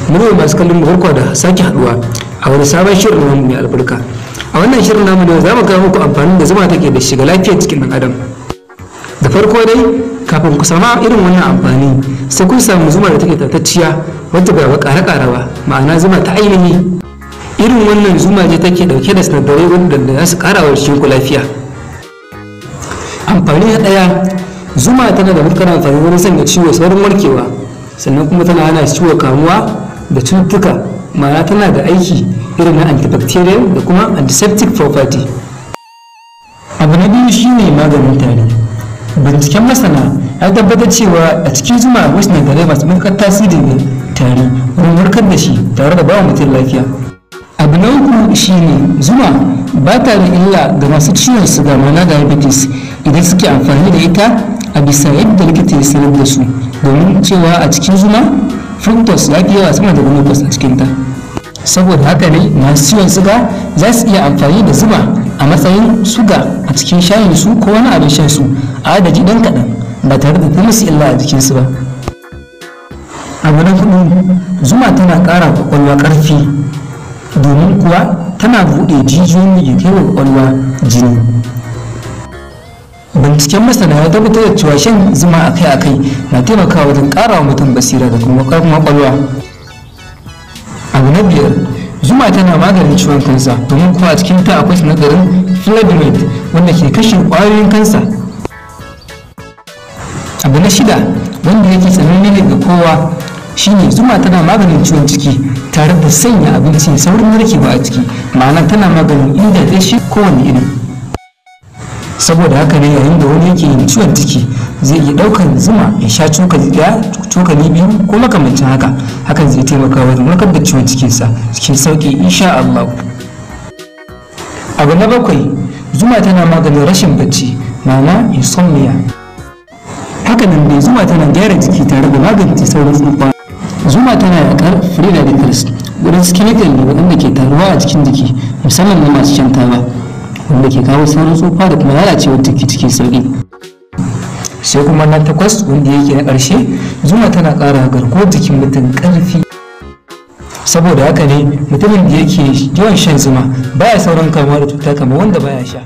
Murya masu kallon mu, barka da sake haduwa a wani sabon shirin namu mai albarka. A wannan shirin namu ne za mu kawo muku amfanin da zuma take da shiga lafiyar cikin ɗan adam. Da farko dai, kafin ku samu irin wannan amfani, sai kun samu zuma da take tatacciya, wadda ba ƙare-ƙare ba, ma'ana zuma ta ainihi. Irin wannan zuma ce take ɗauke da sinadarai wanda za su ƙara wa jikin ku lafiya. Amfani na ɗaya, zuma tana da matuƙar amfani wurin sanya ciwo saurin warkewa, sannan kuma tana hana ciwo kamuwa da cututtuka, ma'ana tana da aiki irin na antibacterial da kuma antiseptic property. Abu na biyu shine maganin tari. Binciken masana ya tabbatar cewa a cikin zuma akwai sinadarai masu matuƙar tasiri ga tari wurin warkar da shi tare da bawa mutum lafiya. Abu na uku shine zuma ba ta da illa ga masu ciwon suga, ma'ana diabetes, idan suke amfani da ita a bisa yadda likita ya sanar da su, domin cewa a cikin zuma fructose ya fi yawa sama da glucose a cikinta. Saboda haka ne masu ciwon suga za su iya amfani da zuma a matsayin suga a cikin shayin su ko wani abin shan su a adadi ɗan kaɗan, ba tare da ta musu illa a jikinsu ba. Abu na hudu, zuma tana ƙara kwakwalwa ƙarfi, domin kuwa tana buɗe jijiyoyin da ke kai wa kwakwalwa jini. Binciken masana ya tabbatar da cewa shan zuma akai-akai na taimakawa wajen ƙara wa mutum basira da kuma ƙarfin kwakwalwa. Abu na biyar, zuma tana maganin ciwon kansa, domin kuwa a cikin ta akwai sinadarin flavonoid wanda ke kashe ƙwayoyin kansa. Abu na shida, wanda yake sananne ne ga kowa, shine zuma tana maganin ciwon ciki tare da sanya abinci saurin narkewa a ciki, ma'ana tana maganin indigestion kowane iri. Saboda haka ne yayin da wani yake yin ciwon ciki, zai iya ɗaukar zuma ya sha cokali ɗaya, cokali biyu ko makamancin haka. Hakan zai taimaka wajen warkar da ciwon cikinsa cikin sauƙi, insha Allah. Abu na bakwai, zuma tana maganin rashin bacci, ma'ana insomnia. Hakanan dai zuma tana gyara jiki tare da magance saurin tsufa. Zuma tana yaƙar free radicals, waɗansu chemical ne waɗanda ke taruwa a cikin jiki, musamman na masu shan taba, wanda ke kawo saurin tsufa da kuma lalacewar jiki cikin sauƙi. Sai kuma na takwas, wanda yake na ƙarshe, zuma tana ƙara garkuwar jikin mutum ƙarfi. Saboda haka ne mutumin da yake yawan shan zuma baya saurin kamuwa da cuta kamar wanda baya sha.